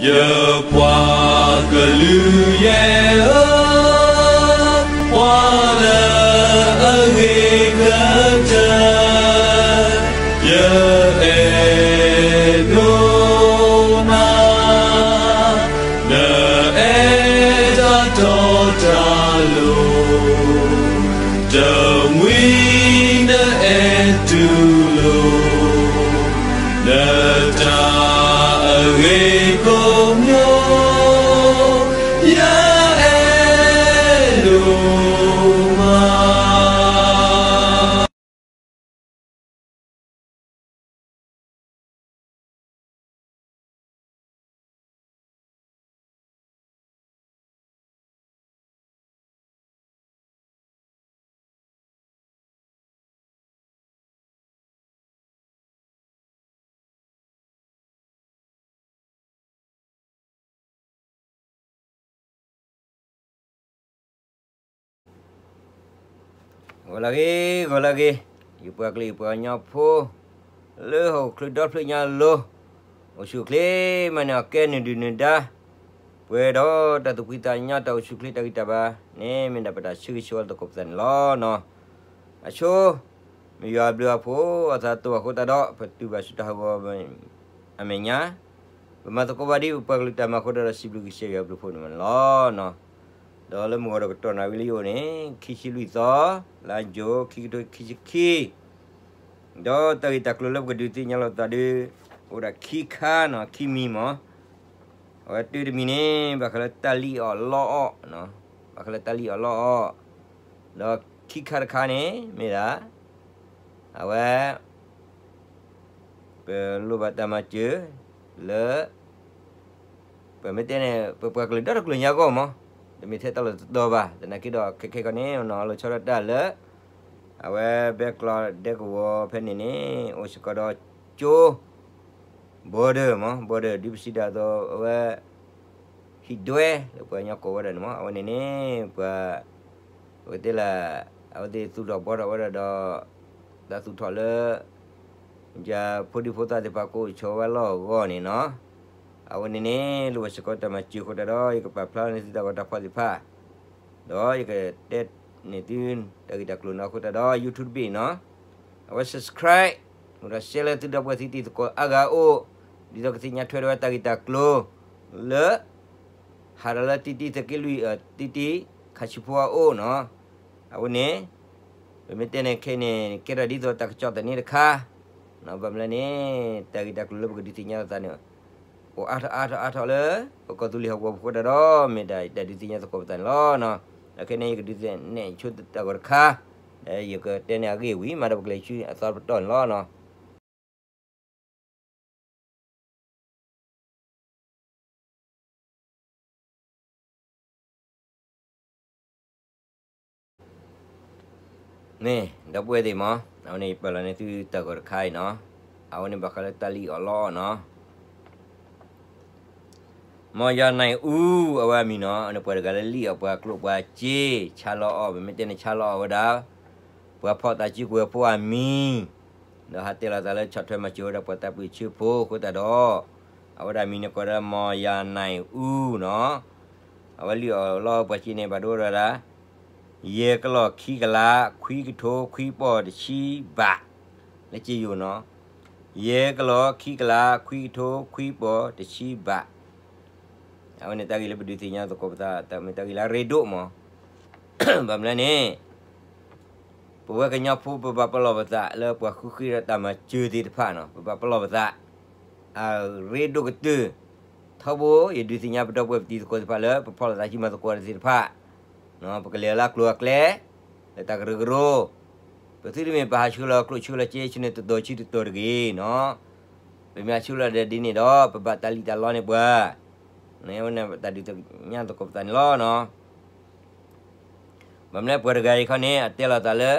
ယပှၤကလုာ်ယဲၢ်ဧၢ, ပှၤလၢအဂ့ၤကတၢၢ်, ယအဲၣ်ဒိးနၤ, နအဲၣ်တၢ်တီတၢ်လိၤ, တမှံၤနအဲၣ်တူၢ်လိာ် နတၢ်အဂ့ၤကိးမံၤ, ယအဲၣ်ဒိးမး. ဂီၤလၢအဂ့ၤ, ဂီၤလၢအဂ့ၤ, ယပှၤကလုာ် ယပှၤကညီဖိ လၢဟီၣ်ခိၣ်ချၢဒီဖျၢၣ်ညါအလိၤ, အိၣ်ဆူၣ်အိၣ်ချ့ မၤန့ၢ်အီၣ်ကဲ နုာ်ဒုၣ်နုာ်ဒါ, ပှဲၤဒီးတၢ်သူၣ်ဖှံသးညီ တၢ်အိၣ်ဆူၣ်အိၣ်ချ့ တၢ်ဂံၢ်တၢ်ဘါန့ၣ် မ့ၢ်ဒၣ်ပတၢ်ဆၢဂ့ၤဆၢဝါသကိးပသးန့ၣ်လီၤ. အဆိ မ့ၢ်ယွၤအဘျုးအဖှိၣ် အသးတိၢ်အဃိသတးဒီး ပတုၤဘၣ်ဆူတၢ်ဟးဂီၤအမဲာ်ညါ, ပမၤသကိးဘၣ်ဒ်ပပှၤကလုာ်တၢ်မၤအဃိသတးဒီး စံးဘျုးကစၢ်ယွၤအဘျုးအဖှိၣ်န့ၣ်လီၤ. ဒီးလၢမုၢ်ဂီၤဒီးကတီၢ်နၣ်ရံၣ်လၢယအိၣ်န့ၣ် ခံဆံလွံၢ်သီ, လါယူၤ ခံကထိခံဆံခံ, ဒီးတၢ်ဂ့ၢ်တၢ်ကျိၤလၢပကဒုးသ့ၣ်ညါလိာ်သးဒီး အိၣ်ဒၣ်ခံခါန့ၣ်, ခံမံၤမး. အဝဲတုၤတမံၤန့ၣ် ဘၣ်ဃးလၢတၢ်လံၣ်အီၣ်လီအီၣ်, ဘၣ်ဃးလၢတၢ်လံၣ်အီၣ်လီအီၣ်, ဒီးခံခါတခါန့ၣ် မ့ၢ်ဒၣ် အဝဲ ပလိၣ်ဘၣ်တၢ်မၤစၢၤလၢ ပမ့ၢ်တဲန့ၣ် ပပှၤကလုာ်ဒီတကလုာ်ညါအဂီၢ်မး, တမ့ၢ်ထဲတၢ်လီၢ်တတီၤဘၣ်. သနာ်က့ဒီး ခဲခဲခီန့ၣ် နီၢ်လီၤဆီဒၣ်တၢ်လၢ အဝဲဘဲကျီဒဲကဝီၤဖဲန့ၣ်န့ၣ် အိၣ်စ့ၢ်ကီးဒီးကၠိ border မး, border ဒ်ပစံးတၢ်အသိး အဝဲ ဟံၣ်ဒွဲလၢပှၤကညီကိးဝဲဒၣ်န့ၣ်မး, အဝဲန့ၣ်န့ၣ် ပှၤ ပကတဲလၢ အဝဲသ့ၣ်သူၣ်ထီၣ်ဘှီထီၣ်ဝဲဒၣ်ဒီး တၢ်သူၣ်ထီၣ်လၢ ဖိဒံဖိသၣ်သ့ၣ်တဖၣ်ကအိၣ်ဆိးဝဲလီၢ်အဂီၢ်န့ၣ်နီၤ, အဝဲန့ၣ်န့ၣ် လိၣ်ဘၣ်စ့ၢ်ကီးတၢ်မၤစၢၤအဃိသတးဒီး ယကပာ်ဖျါန့ၢ်သုတၢ်ဂီၤတၢ်ဖီၣ်သ့ၣ်တဖၣ် ဒီးယကတဲန့ၢ်သုတၢ်ဂ့ၢ်တၢ်ကျိၤန့ၣ်အဃိသတးဒီး YouTube တဘ့ၣ်နီၤ, အဝဲ subscribe မ့ၢ်ဒီး share လၢသုဒီပုၢ်ဝဲၢ်သုတံၤသကိးအါဂၤအအိၣ်, ဒ်သိးကသ့ၣ်ညါထွဲဒီးဝဲတၢ်ဂ့ၢ်တၢ်ကျိၤလၢ ဟးဒီးလၢတံတံ သုးက့လွံၢ် တံတံခးဆံဖိအအိၣ်နီၤ, အဝဲန့ၣ် ပမ့ၢ်တဲန့ၣ်ခဲအံၤန့ၣ် ကဲထီၣ်ဒ်သိးတၢ်ကစီၣ်သန့တခါ, ဘၣ်မနုၤလဲၣ်န့ၣ် တၢ်ဂ့ၢ်တၢ်ကျိၤလၢပကဒုးသ့ၣ်ညါလိာ်သးန့ၣ် အိၣ်အါထီၣ်အါထီၣ်အါထီၣ်လၢ ပကီၢ်သူလ့ၤဟီၣ်ကဝီၤပူၤအဃိသတးဒီး မ့ၢ်ဒၣ်တၢ်ဒုးသ့ၣ်ညါသကိးပသးန့ၣ်လီၤ. ဒီးခဲအံၤန့ၣ် ယကဒုးသ့ၣ်ညါဆိတၢ်ဂီၤတခါ, ဒီးယကတဲန့ၢ်အဂ့ၢ်ဝံၤ မၤဒီးပကလဲၤဆူအသီတပတီၢ်န့ၣ်လီၤ. န့ၣ် ဒီပုၢ်ဝဲၢ်သ့ၣ်မး, အဝဲန့ၣ်ယပာ်လီၤန့ၢ်သုတၢ်ဂီၤတခါအံၤနီၤ, အဝဲန့ၣ်ဘၣ်ဃးလၢတၢ်လံၣ်အီၣ်လီအီၣ်နီၤ, မ်ယၤနၢၣ်အူ အဝဲအမံၤနီၤ, အန့ၣ်ပှၤတဂၤလၢလံၣ်အီၣ်ပှၤကျိၣ်ပှၤစ့, ဆါလီအီၣ်, ပမ့ၢ်တဲန့ၣ်ဆါလီအီၣ်ဝဲဒၣ် ပှၤဖီၣ်သးစုကဝဲၤဖိအမံၤ, ဒီးဟးတဲလီၤသးလၢဆီၣ်ထွဲမၤစၢၤဝဲဒၣ်ပှၤသးပှၢ်ဆၢဖိအဃိသတးဒီး, အဝဲဒၣ်မံၤန့ၣ်ကိးဒၣ် မ်ယၤနၢၣ်အူနီၤ, အဝဲလံၣ်အီၣ်လီအီၣ်ပှၤစ့န့ၣ် ဘၣ်ဒိဝဲဒၣ် ယဲၢ်ကလီၢ်ခံကလး ခွံကထိခွံပီၢ်တဆံဘး, လၢစ့ယိၤနီၤ, ယဲၢ်ကလီၢ်ခံကလး ခွံကထိခွံပီၢ်တဆံဘး, အဝဲန့ၣ်တၢ်ဂ့ၢ်လၢပဒုးသ့ၣ်ညါသကိးပသး တၢ်မ့ၢ်တၢ်ဂ့ၢ်လၢအရ့ဒိၣ်မး, ဘၣ်မနုၤလဲၣ်န့ၣ် ပဝဲကညီဖိပဘၣ်ပလီၢ်ပသးလၢပှၤဃုဃ့ဒီးတၢ်မၤစၢၤသ့ၣ်တဖၣ်နီၤ, ပဘၣ်ပလီၢ်ပသး အရ့ဒိၣ်ကတၢၢ်, ထီဘိယဒုးသ့ၣ်ညါပဒီပုၢ်ဝဲၢ်ပတံၤသကိးသ့ၣ်တဖၣ်လၢ ပဖီၣ်လိာ်သးစုမၤသကိးတၢ်သ့ၣ်တဖၣ်, ပကလဲၤလၢအကျိၤအကျဲ လၢတၢ်ကရၢကရိ, ပသုတမ့ၢ်ပဟးဆှၢလီၤကျိၣ်ဆှၢလီၤစ့ဆူန့ၣ်တတီၤဆူတတီၤတဂ့ၤနီၤ, ပမ့ၢ်ဟးဆှၢလီၤဒီးဒ်န့ၣ်ဒီး ပဘၣ်တၢ်လံၣ်တၢ်လီန့ၢ်ပှၤ, န့ၣ်ဝဲန့ၣ်တၢ်ဒုးသ့ၣ်ညါသကိးပသးန့ၣ်လီၤနီၤ. ဘၣ်မနုၤလဲၣ် ပှၤတဂၤအံၤခီန့ၣ် အတဲလီၤသးလၢ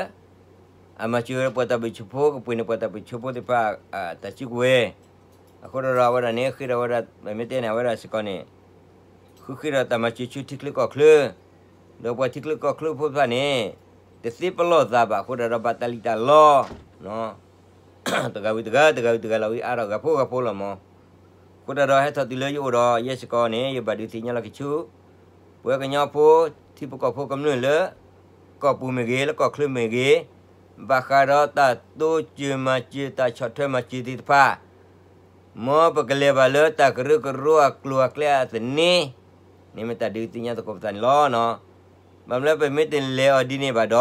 အမၤစၢၤပှၤသးပှၢ်ဆၢဖိ ကပှ့ၤန့ၢ်ပှၤသးပှၢ်ဆၢဖိသ့ၣ်တဖၣ် တၢ်စုကဝဲၤ, အဃိဒီးအဝဲဒၣ်န့ၣ် ဃ့ဒီးဝဲဒၣ် မ့မ့ၢ်တဲန့ၣ် အဝဲဒၣ်စ့ၢ်ကီးန့ၣ် ဃုဃ့ဒီးတၢ်မၤစၢၤဆူထံချၢကီၢ်ချၢ, ဒီးပှၤထံချၢကီၢ်ချၢဖိသ့ၣ်တဖၣ်န့ၣ် တသ့ပလီၢ်သးဘၣ်အဃိဒီး ဘၣ်တၢ်လံၣ်တၢ်လီ တဂၤဝံၤတဂၤ တဂၤဝံၤတဂၤလီၤဝံၤ အါထီၣ်ဂၤဖိဂၤဖိလီၤမး, အဃိ အဃိသတးဒီးဟဲထီၣ်တုၤလၢယအိၣ်ဒီး ယဲစ့ၢ်ကီးန့ၣ် ယဘၣ်ဒုးသ့ၣ်ညါလီၤက့ၤဆူ ပှၤကညီဖိ ထံဖိကီၢ်ဖိကမျၢၢ်လၢ ကီၢ်ပူၤမ့ၢ်ဂ့ၤ လၢကီၢ်ချၢမ့ၢ်ဂ့ၤ, ဘၣ်ဃးဒီးတၢ်တိစၢၤမၤစၢၤ တၢ်ဆီၣ်ထွဲမၤစၢၤသ့ၣ်တဖၣ် မ်ပကလဲၤဘၣ်လၢတၢ်ကရၢကရိအကျိၤအကျဲအသန့ န့ၣ်မ့ၢ်တၢ်ဒုးသ့ၣ်ညါသကိးပသးန့ၣ်လီၤ. ဘၣ်မနုၤပမ့ၢ်တလဲၤအီၤဒ်န့ၣ်ဘၣ်ဒီး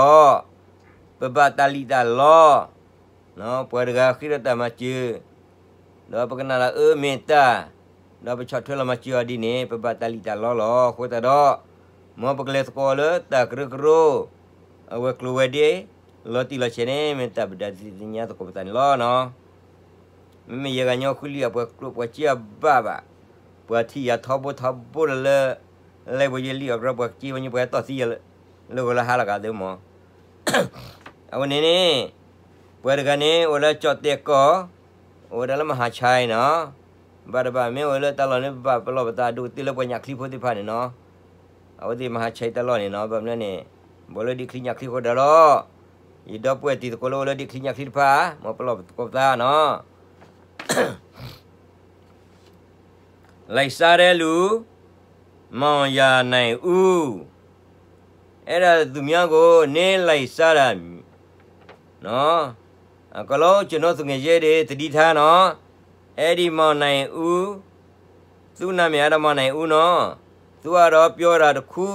ပဘၣ်တၢ်လံၣ်တၢ်လီ ပှၤတဂၤဃ့ဒီးတၢ်မၤစၢၤ ဒီးပကနၣ်လီၤအၢမ့ၢ်တၢ်, ဒီးပဆီၣ်ထွဲလီၤမၤစၢၤအီၤဒ်န့ၣ် ပဘၣ်တၢ်လံၣ်တၢ်လီလီၤ. အဃိသတးဒီး မ်ပကလဲၤသကိးလၢတၢ်ကရၢကရိ အဝဲၤကျိၤဝဲၤဒ့ လီၤတံၢ်လီၤဆဲးန့ၣ် မ့ၢ်တၢ်ပဒုးသ့ၣ်ညါသကိးပသးန့ၣ်လီၤ. မ့မ့ၢ်ယဲဂၤညီဃုလံအပှၤကျိာ်ပှၤစ့အဘၣ်ဘၣ်, ပှၤထံၣ်ယၤထီဘိထီဘိဒီးလၢ လၢပယဲလံအီၤကြၢး ပှၤက့ဝဲညီ ပှၤတီၢ်သံယၤ လၢဂီၤလၢဟါလီၤကသ့မၢ်. အဝဲန့ၣ်န့ၣ် ပှၤတဂၤန့ၣ် အိၣ်လၢကၠီၣ်တဲၣ်ကီၢ်, အိၣ်ဝဲဒၣ်လၢမဟါဆဲနီၤ, ဘၣ်တဘၣ်မ့ၢ်အိၣ်လၢတၢ်လီၢ်န့ၣ် ဘၣ်ပလီၢ်ပသးဒိၣ်ကတၢၢ်လၢပှၤညၣ်ချံဖိသ့ၣ်တဖၣ်န့ၣ်နီၤ, အဝဲသ့ၣ်မဟါဆဲတၢ်လီၢ်န့ၣ်နီၤ, ဘၣ်မနုၤန့ၣ် ဘၣ်လၢဒ့ၣ်ချံညၣ်ချံဃိဒၣ်လီၤ, ယဒီပုၢ်ဝဲၢ်တံၤသကိးလၢအိၣ်လၢဒ့ၣ်ချံညၣ်ချံတဖၣ် မ်ပလီၢ်ပသကိးပသးနီၤ လံာ်စါရဲလူ, မီၢ်ယၤနံၣ်အူ, အဲၣ်ဒိးသူများကို နင်းလံာ်စါရဲ, ကီးလီၤ ကျွန်တော်သူငယ်ချင်းတွေ သတိထားနော်, အဲဒီမောင်နိုင်ဦး, သူ့နာမည်ကတော့မောင်နိုင်ဦးနော်, သူကတော့ပြောတာတစ်ခု,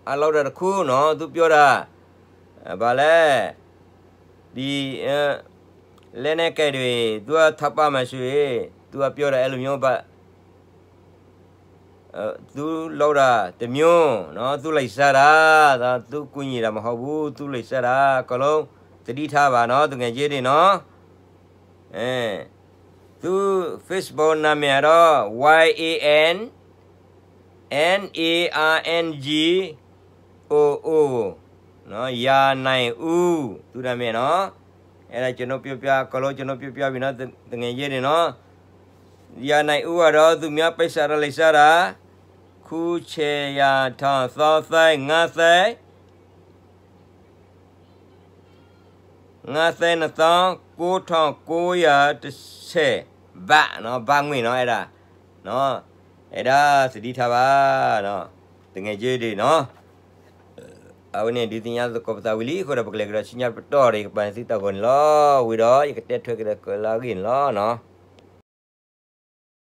အလုပ်တာတစ်ခုနော်, သူပြောတာ, ဘာလဲ, ဒီ, လက်နက်ကိုင်တွေ သူကထောက်ပံ့မယ်ဆိုရင် သူကပြောတာအဲ့လိုမျိုးပါ, သူလုပ်တာတစ်မျိုးနော်, သူ့လိပ်စာတာ, သူကူညီတာမဟုတ်ဘူး, သူ့လိပ်စာတာ, အကုန်လုံးသတိထားပါနော်, သူငယ်ချင်းတွေနော်, အဲ, သူ့ Facebook နာမည်ကတော့ Y A N N A I N G O O, ယၤနံၣ်အူ, သူ့နာမည်နော်, အဲ့ဒါကျွန်တော်ပြောပြ, အကုန်လုံးကျွန်တော်ပြောပြပြီနော်, သူငယ်ချင်းတွေနော်, ယၤနံၣ်အူကတော့ သူများပိုက်ဆံတော့လိပ်စာတာ, ခုချေရာထောင်သောသိုင်းငါးသိုင်း, ငါးသိုင်းနှစ်သောင်းကိုးထောင်ကိုးရာတစ်ဆယ်ဘတ်နော်, ဘတ်ငွေနော်, အဲ့ဒါ, အဲ့ဒါသတိထားပါနော်, သူငယ်ချင်းတွေနော်, အဝဲန့ၣ်ဒုးသ့ၣ်ညါသကိးပသးဝံၤလံ, အဃိဒီးပကလဲၤကဒီးဆူညါပတီၢ်ဒီး ယကပာ်န့ၢ်သုတၢ်ဂီၤန့ၣ်လီၤ, ဝံၤဒီးယကတဲထွဲကဒီးကလါဂ့ၢ်န့ၣ်လီၤနီၤ. ကထါ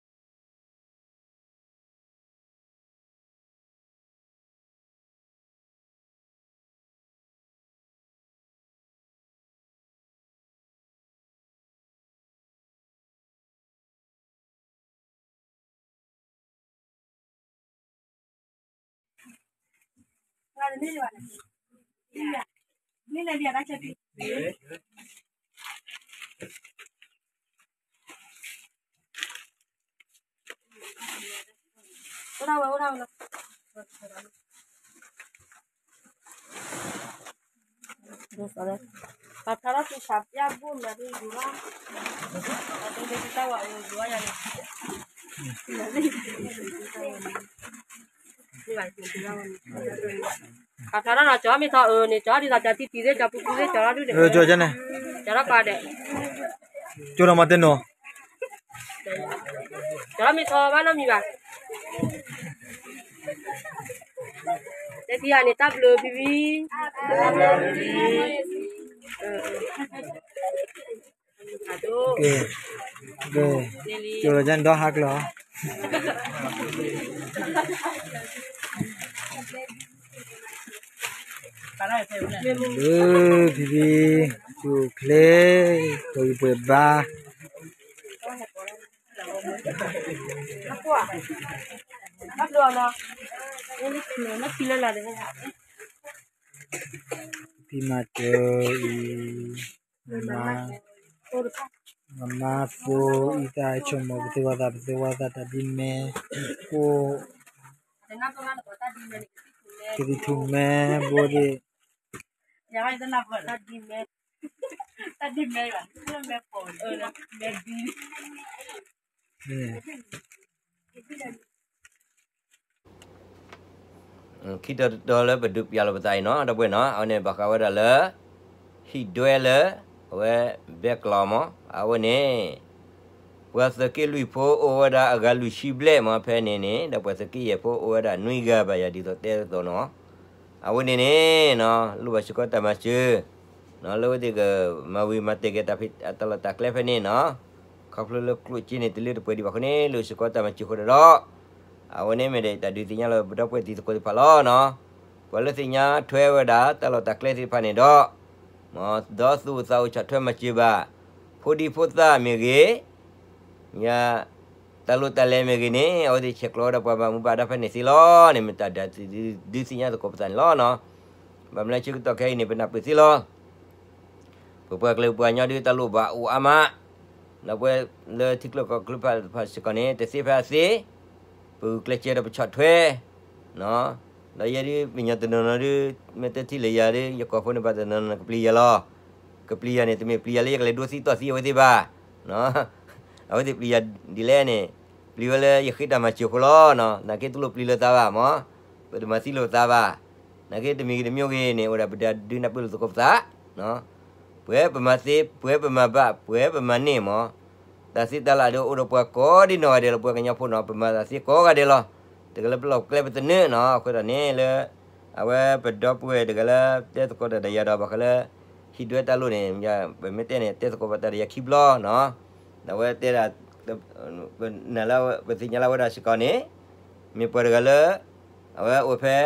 ရၣ်နီၤ ကၠီမ့ၢ်ထီၣ်အၢန့ၣ် ကၠီဒ်သိးကၠီထံတံၤသ့ၣ် ကၠီပူၤပူၤသ့ၣ် ကၠီထီၣ်ဒုၣ်န့ၣ် ကၠီထီၣ်ကါဒဲး ကၠီထီၣ်မၤတနီၤ ကၠီထီၣ်မ့ၢ်ထီၣ်ဘၣ်နီတမံၤဘၣ် တဲဖံဂၤန့ၣ် တၢ်ဘျုးဖံဖံ ကဲ, ကဲ, ကၠီလီၤကၠီန့ၣ်ဒီးဟါကျၢၤ လၢဖံဖံ ကၠိချ့ ပှဲၤဘါ ဖံမၤစၢၤအံၤ မမါ, မမါသိအံသၣ်ဆိကမိၣ် ပသ့ဝဲသး ပသ့ဝဲသးတၢ်ဒ်မဲာ်, ကိၣ်, ကသံၣ်ထူၣ်မဲဘိဒ့ၣ်, ခံတီၤတတီၤလၢပဒုးပျးလီၤပသးအံၤနီၤ ဒီပုၢ်ဝဲၢ်နီၤ အဝဲန့ၣ်ဘၣ်ဃးဝဲဒၣ်လၢ ဟံၣ်ဒွဲလၢ အဝဲ ဘဲကျီမး အဝဲန့ၣ် ပှၤသုးက့လွံၢ်ဖိအိၣ်ဝဲဒၣ်အဂၤလွံၢ်ဆံဘျဲၣ်မ့ၢ် ဖဲန့ၣ်န့ၣ် ဒီးပှၤသုးက့ယဲၢ်ဖိအိၣ်ဝဲဒၣ်နွံဂၤဘၣ်ယၤ ဒ်သိးတဲသိးနီၤ. အဝဲန့ၣ်န့ၣ် လိၣ်ဘၣ်စ့ၢ်ကီးတၢ်မၤစၢၤ လၢအဝဲသ့ၣ်ကမၤဝံၤမၤတဲာ်က့ၤတၢ်ဖံးတၢ်မၤတၢ်လီၢ်တၢ်ကျဲဖဲန့ၣ်နီၤ. ခီဖျိလၢကျိၣ်စ့န့ၣ် တလၢတပှဲၤဒံးဘၣ်အဃိန့ၣ် လိၣ်စ့ၢ်ကီးတၢ်မၤစၢၤအဃိဒီး အဝဲန့ၣ်မ့ၢ်ဒၣ်တၢ်ဒုးသ့ၣ်ညါလၢပဒီပုၢ်ဝဲၢ်တံၤသကိးသ့ၣ်တဖၣ်လီၤနီၤ. ပှၤလၢသ့ၣ်ညါထွဲဝဲဒၣ်တၢ်လီၢ်တၢ်ကျဲသ့ၣ်တဖၣ်န့ၣ်ဒီး မ်ဒီးသူၣ်အိၣ်သးအိၣ်ဆီၣ်ထွဲမၤစၢၤဘၣ် ဖိဒံဖိသၣ်မ့ၢ်ဂ့ၤ ယ တၢ်လိၣ်တၢ်လဲၤမ့ၢ်ဂ့ၤန့ၣ် အဝဲသ့ၣ်ဆဲးကျိးဝဲဒၣ်ပှၤဘၣ်မူဘၣ်ဒါဖဲန့ၣ်သ့လီၤန့ၣ် မ့ၢ်တၢ်ဒုးသ့ၣ်ညါသကိးပသးန့ၣ်လီၤနီၤ. ဘၣ်မနုၤဆၢကတီၢ်ခဲအံၤန့ၣ် ပနၢ်ပၢၢ်သ့လီၤ. ပပှၤကလုာ်ပှၤကညီဒုးတၢ်လိၣ်ဘၣ်အိၣ်အါမး, ဒီးပဝဲလၢထံချၢကီၢ်ချၢတဖၣ်စ့ၢ်ကီးန့ၣ် တသ့ဖဲအသ့, ပဂုာ်ကျဲးစၢးဒီးပဆီၣ်ထွဲ, ဒီးယဲဒုးပညီတနီၤနီၤဒုး မ့ၢ်တဲထံၣ်လၢယၤဒုး ယကီၢ်ဖိန့ၣ်ဘၣ်တနီၤနီၤကပျံၤယၤလီၤ. ကပျံၤယၤန့ၣ် တမ့ၢ်ပျံၤယၤလၢယကလဲၤဒိသံတီၢ်သံအဝဲသ့ၣ်ဘၣ်. အဝဲသ့ၣ်ပျံၤယၤဒ်လဲၣ်န့ၣ် ပျံၤဝဲလၢယဃ့တၢ်မၤစၢၤအဃိလီၤ. နာ်က့တလိၣ်ပျံၤလိာ်သးဘၣ်မး, ပတမၤသံလိာ်သးဘၣ်. နာ်က့တမံၤဂ့ၤတမံၤဂ့ၤန့ၣ် အိၣ်ဒၣ်ပဒုးနၢ်ပၢၢ်လိာ်သကိးပသး, ပှဲၤပမၤသ့ ပှဲၤပမၤဘၣ် ပှဲၤပမၤန့ၢ်မး, တၢ်သ့တၢ်လၢ်ဒုးအိၣ်ဒီးပှၤကိးဒံနီၢ်ဂၤဒဲးလီၤ. ပှၤကညီဖိနီၤ ပမၤတၢ်သ့ကိးဂၤဒဲးလီၤ. တဂၤလၢပလီၢ်ပကျဲပသနၢၣ်နီၤ အဃိသတးန့ၣ်လၢ အဝဲပဒီပုၢ်ဝဲၢ်တဂၤလၢတဲသကိးတၢ်ဒီးယၤဒီး ဘၣ်ဃးလၢ ဟံၣ်ဒွဲတၢ်လိၣ်န့ၣ် ပမ့ၢ်တဲန့ၣ် တဲသကိးပတၢ်ဒီးယၤခံဘျီနီၤ. ဒီးအဝဲတဲဒၣ် ပသ့ၣ်ညါလၢအဝဲဒၣ်စ့ၢ်ကီးန့ၣ် မ့ၢ်ပှၤတဂၤလၢ အဝဲအိၣ်ဖဲ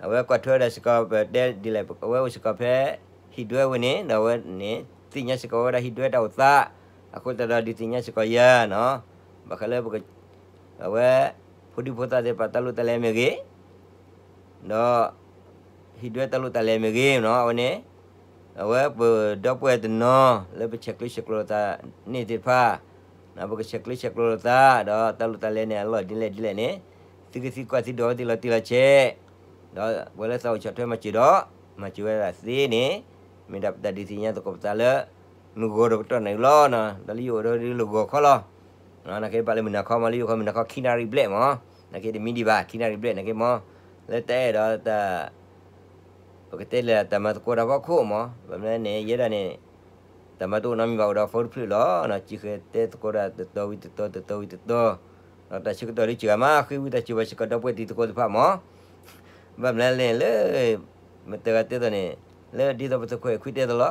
အဝဲကွၢ်ထွဲဝဲဒၣ်စ့ၢ်ကီး ပတဲဒ်လဲၣ် အဝဲအိၣ်စ့ၢ်ကီးဖဲ ဟံၣ်ဒွဲဝဲန့ၣ် ဒီးအဝဲန့ၣ် သ့ၣ်ညါစ့ၢ်ကီးဝဲဒၣ်ဟံၣ်ဒွဲတၢ်အိၣ်သး, အဃိသတးဒီးဒုးသ့ၣ်ညါစ့ၢ်ကီးယၤနီၤ. ဘၣ်ဃးလၢ အဝဲ ဖိဒံဖိသၣ်သ့ၣ်တဖၣ်တၢ်လိၣ်တၢ်လဲၤမ့ၢ်ဂ့ၤ, ဒီး ဟံၣ်ဒွဲတၢ်လိၣ်တၢ်လဲၤမ့ၢ်ဂ့ၤနီၤ အဝဲန့ၣ် အဝဲပဒီပုၢ်ဝဲၢ်တနီၤ လၢပဆဲးကျိးဆဲးကျိးလိာ်သးန့ၣ်သ့ၣ်တဖၣ်, ပကဆဲးကျိးဆဲးကျိးလိာ်သး ဒီးတၢ်လိၣ်တၢ်လဲၤန့ၣ် အလီၢ်ဒ်လဲၣ်ဒ်လဲၣ်န့ၣ် သုကသံကွၢ်သံဒိးဝဲသ့ၣ်လီၤတံၢ်လီၤဆဲး, ဒီးပှၤလၢသးအိၣ်ဆီၣ်ထွဲမၤစၢၤဒီး မၤစၢၤဝဲဒၣ်သ့န့ၣ် မ့ၢ်ဒၣ်ပတၢ်ဒုးသ့ၣ်ညါသကိးပသးလၢ မုၢ်ဂီၤဒီးကတီၢ်နၢ်အံၤလီၤ. ဒီးလၢယအိၣ်ဒီးလၢဂီၤခီလီၤ. နာ်က့ဘၣ်လၢမုၢ်နၤခီမး လၢယအိၣ်ခီမုၢ်နၤခီခံနၣ်ရံၣ်ဘျဲၣ်မး, နာ်က့တမံၤဒံးဘၣ် ခံနၣ်ရံၣ်ဘျဲၣ်နာ်က့မး, လၢတၢ်အဲၣ်ဒိးတၢ် ပကတဲလၢတၢ်မၤသကိးတၢ်ဖီခိၣ်မး, ဘၣ်မနုၤန့ၣ် ယဲဒၣ်န့ၣ် တၢ်မၤတအိၣ်နီတမံၤဘၣ် အိၣ်ဒီး phone တဖျၢၣ်လီၤ. စံးဃဲၤတဲသကိးတၢ်တတီၤဝံၤတတီၤ တတီၤဝံၤတတီၤ, ဒီးတၢ်ဆၢကတီၢ်ဒုးစှၤမး ဃ့ဝံသးစူၤဘၣ်စ့ၢ်ကီးဒီပုၢ်ဝဲၢ်တံၤသကိးသ့ၣ်တဖၣ်မး, ဘၣ်မနုၤလဲၣ်လၢ မတၤဂၤတဲသိးန့ၣ် လၢဒ်သိးပသုးခိၣ်အဲၣ်ခွံတဲသိးလီၤ,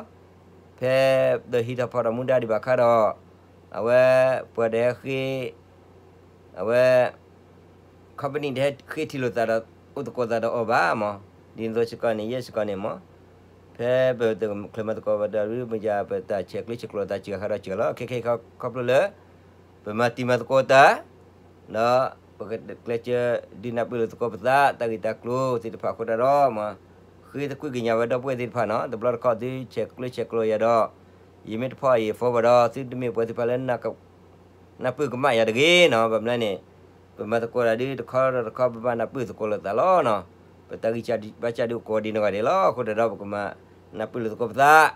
ဖဲဒီးဟံးထီၣ်ဖီၣ်ထီၣ်မူဒါဒံးဘၣ်ခါဒီး အဝဲ ပှၤတဟဲဃ့ အဝဲ company တဟဲဃ့ထံၣ်လိာ်သးဒီး အိၣ်သကိးသးဒီးအီၤဘၣ်မး, ဒ်သိးစ့ၢ်ကီးန့ၣ် ယဲစ့ၢ်ကီးန့ၣ်မး, ဖဲပတချုးမၤသကိးဘၣ်ဒီး မ့ၢ်ယၤပတၢ်ဆဲးကျိးဆဲးကျိးလိာ်သးစှၤခါဒီးစှၤလီၤ ခဲခဲအံၤခီဖျိလၢ ပမၤတံၤမၤသကိးတၢ် ဒီးပကကျဲးစၢးဒုးနၢ်ပၢၢ်လိာ်သကိးပသး တၢ်ဂ့ၢ်တၢ်ကျိၤသ့ၣ်တဖၣ်အဃိတၢ်ဒီးမး, ဃ့သကွံာ်ကညးဝဲဒီပုၢ်ဝဲၢ်သ့ၣ်တဖၣ်နီၤ, တဘျီတခီၣ်သုဆဲးကျိးဆဲးကျိးယၤဒီး ယမ့ၢ်တဖီၣ်အံၤအ phone ဘၣ်ဒီး သုတမ့ၢ်ပှၤသ့ၣ်တဖၣ်လၢ နၢ်ပၢၢ်ကမၣ်ယၤတဂ့ၤနီၤ, ဘၣ်မနုၤလဲၣ်န့ၣ် ပမၤသကိးတၢ်ဒုးတခီဒီးတခီ ပဘၣ်နၢ်ပၢၢ်သကိးလိာ်သးလီၤနီၤ, ပတၢ်ဂံၢ်စၢ်ဘါစၢ်ဒုးကိးဒံးနီၢ်ဂၤဒဲးလီၤ, အဃိတၢ်ဒီးပကမၤနၢ်ပၢၢ်လိာ်သကိးပသး,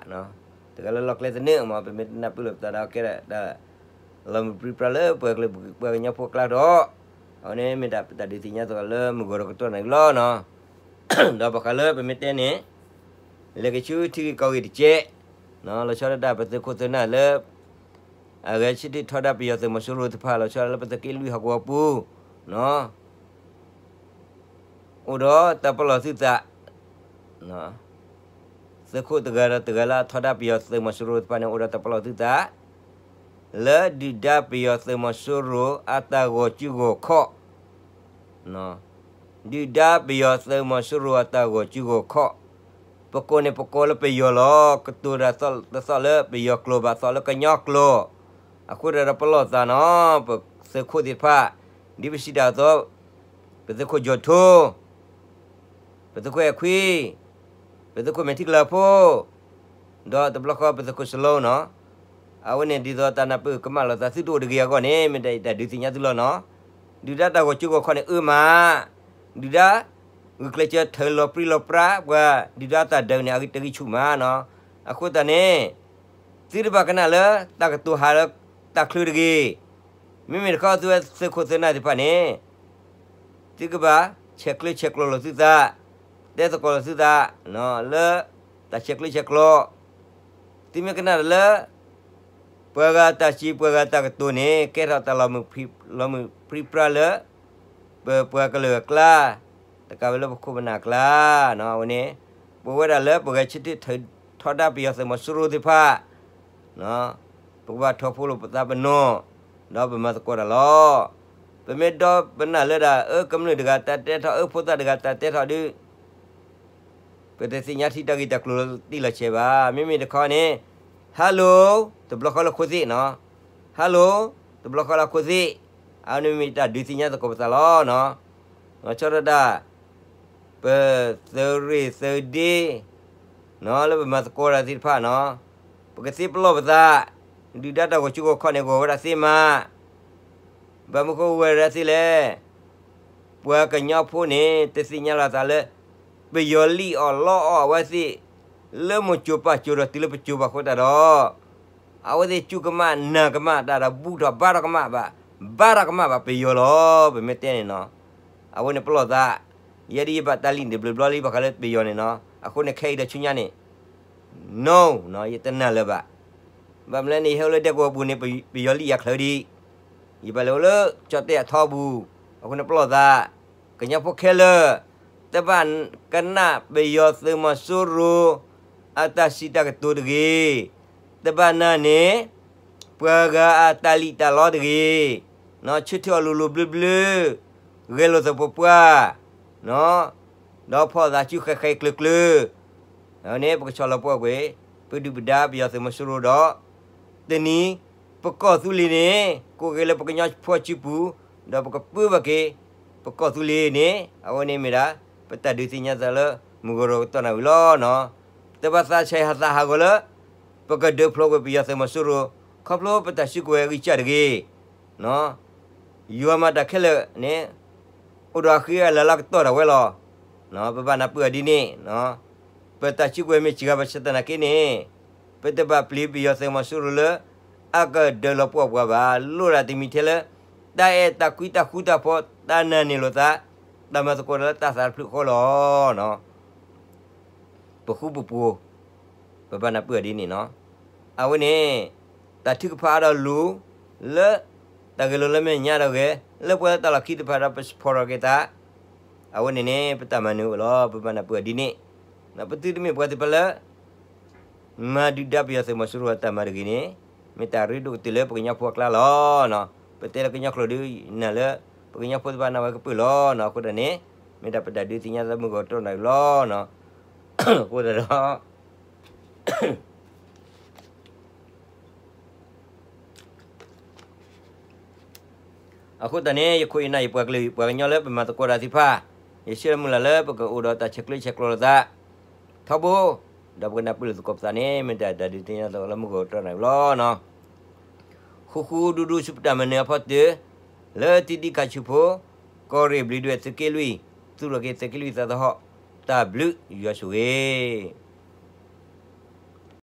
တဂၤလၢလီၢ်ကျဲသနၢၣ်မး ပမ့ၢ်တနၢ်ပၢၢ်လိာ်ပသးဒီးကဲဒၣ် လီၤမုၢ်ပြံပြါလၢပှၤကလုာ်ပှၤကညီဖိအကျါဒီး, အဝဲန့ၣ်မ့ၢ်ဒၣ်ပတၢ်ဒုးသ့ၣ်ညါသကိးလၢမုၢ်ဂီၤဒီးကတီၢ်နၢ်အံၤလီၤနီၤ, ဒီးဘၣ်ဃးလၢပမ့ၢ်တဲန့ၣ် လဲၤကဆူထံဂ့ၢ်ကီၢ်ဂ့ၢ်တကဲး, လီၤဆီဒၣ်တၢ်ပသုးခိၣ်သုးနၢ်လၢ အဂဲၤဆၢထၢၣ်ထီဒါပယီၤသုးမီၤစိရိၤတဖၣ် လီၤဆီဒၣ်လၢပသုးက့လွံၢ်ဟီၣ်ကဝီၤပူၤ အိၣ်ဒီးတၢ်ပလီၢ်သုသး, သုးခိၣ်တဂၤဒီးတဂၤလၢအထီဒါပယီၤသုးမီၤစိရိၤတဖၣ်န့ၣ် အိၣ်ဒီးတၢ်ပလီၢ်သုသး လၢဒုၣ်ဒါပယီၤသုးမီၤစိရိၤအတၢ်ဂီၤစုဂီၤခီၣ် ဒုၣ်ဒါပယီၤသုးမီၤစိရိၤအတၢ်ဂီၤစုဂီၤခီၣ်, ပကိးန့ၣ်ပကိးလၢပယီၤလီၤ, ကတိၤတၢ်တသီၣ်လၢပယီၤကျိာ်ဘၣ်သီၣ်လၢကညီကျိာ်, အဃိတၢ်ဒီးပလီၢ်သးနီၤ, ပသုးခိၣ်သ့ၣ်တဖၣ်, ဒ်ပစံးတၢ်အသိး, ပသုးခိၣ်ကၠီၣ်ထိ ပသုးခိၣ်အဲၣ်ခွံ, ပသုးခိၣ်မဲာ်ထံကလၤဖိ, ဒီးတဘျီဃီပသုးခိၣ်စလိနီၤ, အဝဲန့ၣ်ဒ်သိးတၢ်နၢ်ပၢၢ်ကမၣ်လိာ်သးသုတအိၣ်တဂ့ၤအဂီၢ်န့ၣ် မ့ၢ်တၢ်ဒုးသ့ၣ်ညါသုလီၤနီၤ, ဒုၣ်ဒါတၢ်ဂီၤစုဂီၤခီၣ်န့ၣ်အၢမး, ဒုၣ်ဒါ ဂုာ်ကျဲးစၢးထၢလီၤပြံလီၤပြါ ပှၤဒုၣ်ဒါတၢ်ဒုးန့ၣ် အဂ့ၢ်တဂံၢ်ဆူၣ်မးနီၤ, အဃိသတးန့ၣ် သုတဘၣ်ကနၣ်လၢတၢ်ကတိၤဟးလၢတၢ်ချၢတဂ့ၤ, မ့မ့ၢ်တခီသုဝဲသုးခိၣ်သုးနၢ်သ့ၣ်တဖၣ်န့ၣ် သုကဘၣ်ဆဲးကျၢဆဲးကျိးလိာ်သုသး, တဲသကိးလိာ်သုသး, လၢတၢ်ဆဲးကျၢဆဲးကျိး, သုမ့ၢ်ကနၣ်လၢ ပှၤဂၤတၢ်စံး ပှၤဂၤတၢ်ကတိၤန့ၣ် ကဲထီၣ်တၢ်လီၤမုၢ်ပြံပြါလၢ ပပှၤကလုာ်အကျါ, တကးဝဲလၢပခိၣ်ပနၢ်အကျါ, အဝဲန့ၣ် ပဝဲဒၣ်လၢပဂဲၤဆၢထၢၣ်ထီဒါပယီၤသုးမီၤစိရိၤသ့ၣ်တဖၣ် ပကဘၣ်ထီၣ်ဖိလိာ်ပသးပနီၣ်, ဒီးပမၤသကိးတၢ်လီၤ. ပမ့ၢ်ဒီပနၢ်လၢဒၣ် အၢ ကမျၢၢ်တဂၤတၢ်တဲထီၣ် အၢ ဖိသၣ်တဂၤတၢ်တဲထီၣ်ဒီး ပတသ့ၣ်ညါထံတၢ်ဂ့ၢ်တၢ်ကျိၤလီၤတံၢ်လီၤဆဲးဘၣ်. မ့မ့ၢ်တခီန့ၣ် hello တဘျီဃီလၢခိၣ်သ့ၣ်နီၤ, hello တဘျီဃီလၢခိၣ်သ့ၣ်, အဝဲန့ၣ်မ့ၢ်တၢ်ဒုးသ့ၣ်ညါသကိးပသးလီၤနီၤ. ဆီဒၣ်တၢ် ပသုးရ့ၣ်သုးဒ့ နီၤ လၢပမၤသကိးတၢ်သ့ၣ်တဖၣ်နီၤ, ပကသ့ပလီၢ်ပသး, ဒုၣ်ဒါတၢ်ဂီၤကၠိဂီၤခီန့ၣ် ဂီၤဝဲဒၣ်သ့မး, ဘၣ်မနုၤဃိဝဲဒၣ်သ့လဲၣ်, ပှၤကညီဖိန့ၣ် တသ့ၣ်ညါလီၤသးလၢ ပယီၤလံၣ်အီၣ်လီအီၣ်အဝဲသ့ၣ် လၢမိၢ်စိၤပၢ်စိၤဒီးတုၤလၢပစိၤဘၣ်အဃိသတးဒီး အဝဲသ့ၣ်စူၢ်ကမၣ်နာ်ကမၣ်တၢ်ဒီး ဘူၣ်ထီၣ်ဘါထီၣ်ကမၣ်ဘၣ်, ဘါထီၣ်ကမၣ်ဘၣ်ပယီၤလီၤ. ပမ့ၢ်တဲန့ၣ်နီၤ, အဝဲန့ၣ်ပလီၢ်သး, ယဲဒ်ယဘၣ်တၢ်လံၣ်န့ၣ်တဘျုးဘျီလံ ဘၣ်ဃးလၢပယီၤန့ၣ်နီၤ, အဃိန့ၣ်ခဲအံၤဒီးဆူညါန့ၣ် no နီၤ ယတနာ်လၢၤဘၣ်. ဘၣ်မနုၤလဲၣ်န့ၣ် ယဟဲအိၣ်လၢဒဲကဝီၤပူၤန့ၣ် ပယီၤလံၣ်ယၤချၢဒံး, ယဘၣ်လဲၤအိၣ်လၢကၠီၣ်တဲၣ်အထီပူၤ, အဃိန့ၣ်ပလီၢ်သး, ကညီဖိခဲလၢာ် တဘၣ်ကနၣ်ပယီၤသုးမီၤစိရိၤ အတၢ်စံးတၢ်ကတိၤတဂ့ၤ, တဘၣ်နာ်န့ၣ် ပှၤဂၤအတၢ်လံၣ်တၢ်လီတဂ့ၤ, ဆၢထၢၣ်အီၤလိၤလိၤဘျၢဘျၢ, ဂဲၤလိာ်သပှၢ်ပှၢ်, ဒီးဖီၣ်သးစုဃဲးဃဲးကျၢၤကျၢၤ, န့ၣ် ပကဆီၣ်လီၤပှီၢ်ကွံာ် ပဒုၣ်ပဒါပယီၤသုးမီၤစိရိၤဒီး တနံၤ ပကီၢ်သူလ့ၤန့ၣ် ကအိၣ်က့ၤလၢပကညီဖိစုပူၤ, ဒီးပကပၢဘၣ်က့ၤ ပကီၢ်သူလ့ၤန့ၣ် အဝဲန့ၣ်မ့ၢ်ဒၣ် ပတၢ်ဒုးသ့ၣ်ညါသးလၢ မုၢ်ဂီၤဒီးကတီၢ်နၣ်ဝံၤလီၤနီၤ. တဘၣ်သးဆဲးဟးသးဟးဂီၤလၢ ပကဒုးဖျိးကွံာ်ပယီၤသုးမီၤစိရိၤ, ခီဖျိပတၢ်စုကဝဲၤအဂံၢ်စၢ်တဂ့ၤ ယွၤမၤတၢ်ခဲလၢာ်န့ၣ် အိၣ်ဒီးအဃံအလၤလၢကတီၢ်ဒၣ်ဝဲလီၤ. ပဘၣ်နၢ်ပၢၢ်အီၤဒ်န့ၣ်, ပတၢ်စုကဝဲၤမ့ၢ်စှၤဘၣ်ဆၣ်သနာ်က့န့ၣ်, ပတဘၣ်ပျံၤပယီၤသုးမီၤစိရိၤလၢ အကဒုးလီၤပှီၢ်ပှၤဘၣ်. လိၣ်ဒၣ်တမံၤထဲလၢ တၢ်အဲၣ်တၢ်ကွံတၢ်ဃူတၢ်ဖိး တၢ်နာ်န့ၢ်လိာ်သး, တၢ်မၤသကိးတၢ်လၢတၢ်သးတဖျၢၣ်ဃီလီၤ. ပဃူပဖိး, ပဘၣ်နၢ်ပၢၢ်အီၤဒ်န့ၣ်နီၤ. အဝဲန့ၣ် တၢ်ထုကဖၣ်အါဒီးလူၤ လၢ တၢ်ဂဲၤလိာ်လၢမဲာ်ညါဒီးဂဲၤ လၢပှၤလၢတၢ်လီၢ်ခံတဖၣ်ဒီးပ support ထီၣ်က့ၤသး, အဝဲန့ၣ်န့ၣ် ပတၢ်မၤနၢၤအိၣ်လီၤ. ပဘၣ်နၢ်ပၢၢ်အီၤဒ်န့ၣ်, ပသုတမ့ၢ်ပှၤသ့ၣ်တဖၣ်လၢ မၤဒုၣ်ဒါပယီၤသုးမီၤစိရိၤအတၢ်မၤတဂ့ၤန့ၣ် မ့ၢ်တၢ်ရ့ဒိၣ်ကတၢၢ်လၢပကညီဖိအကျါလီၤ. ပတဲလၢကညီကျိာ်ဒီး နာ်လၢ ပကညီဖိသ့ၣ်တဖၣ်နာ်ဝဲကပၢၢ်လီၤ. အဃိသတးန့ၣ် မ့ၢ်ဒၣ်ပတၢ်ဒုးသ့ၣ်ညါသးမုၢ်ဂီၤကတီၢ်နၣ်ဝံၤလီၤ. အဃိသတးဒီး အဃိသတးန့ၣ် ယခိၣ်ယနၢ်ယပှၤကလုာ် ပှၤကညီလၢပမၤသကိးတၢ်သ့ၣ်တဖၣ်, ယဆၢမုၢ်လၢ်လၢပကအိၣ်ဒီးတၢ်ဆဲးကျိးဆဲးကျိးလိာ်သး ထီဘိ, ဒီးပကနၢ်ပၢၢ်လိာ်သကိးပသးန့ၣ် မ့ၢ်ဒၣ်တၢ်ဒုးသ့ၣ်ညါသးလၢမုၢ်ဂီၤကတီၢ်နၣ်ဝံၤလီၤ. ဃူဃူဒူဒူဆူပတၢ်မၤနၢၤအဖီတၢၢ်, လၢတံဒံခးဆူၣ်ဖိ, ကီၢ်ရ့ၣ်ဘျံးဒွဲၣ်သုးက့လွံၢ်, သူၣ်ထီၣ်က့ၤသုးက့လွံၢ်သးသဟီၣ်, တၢ်ဘျုးယွၤဆိၣ်ဂ့ၤ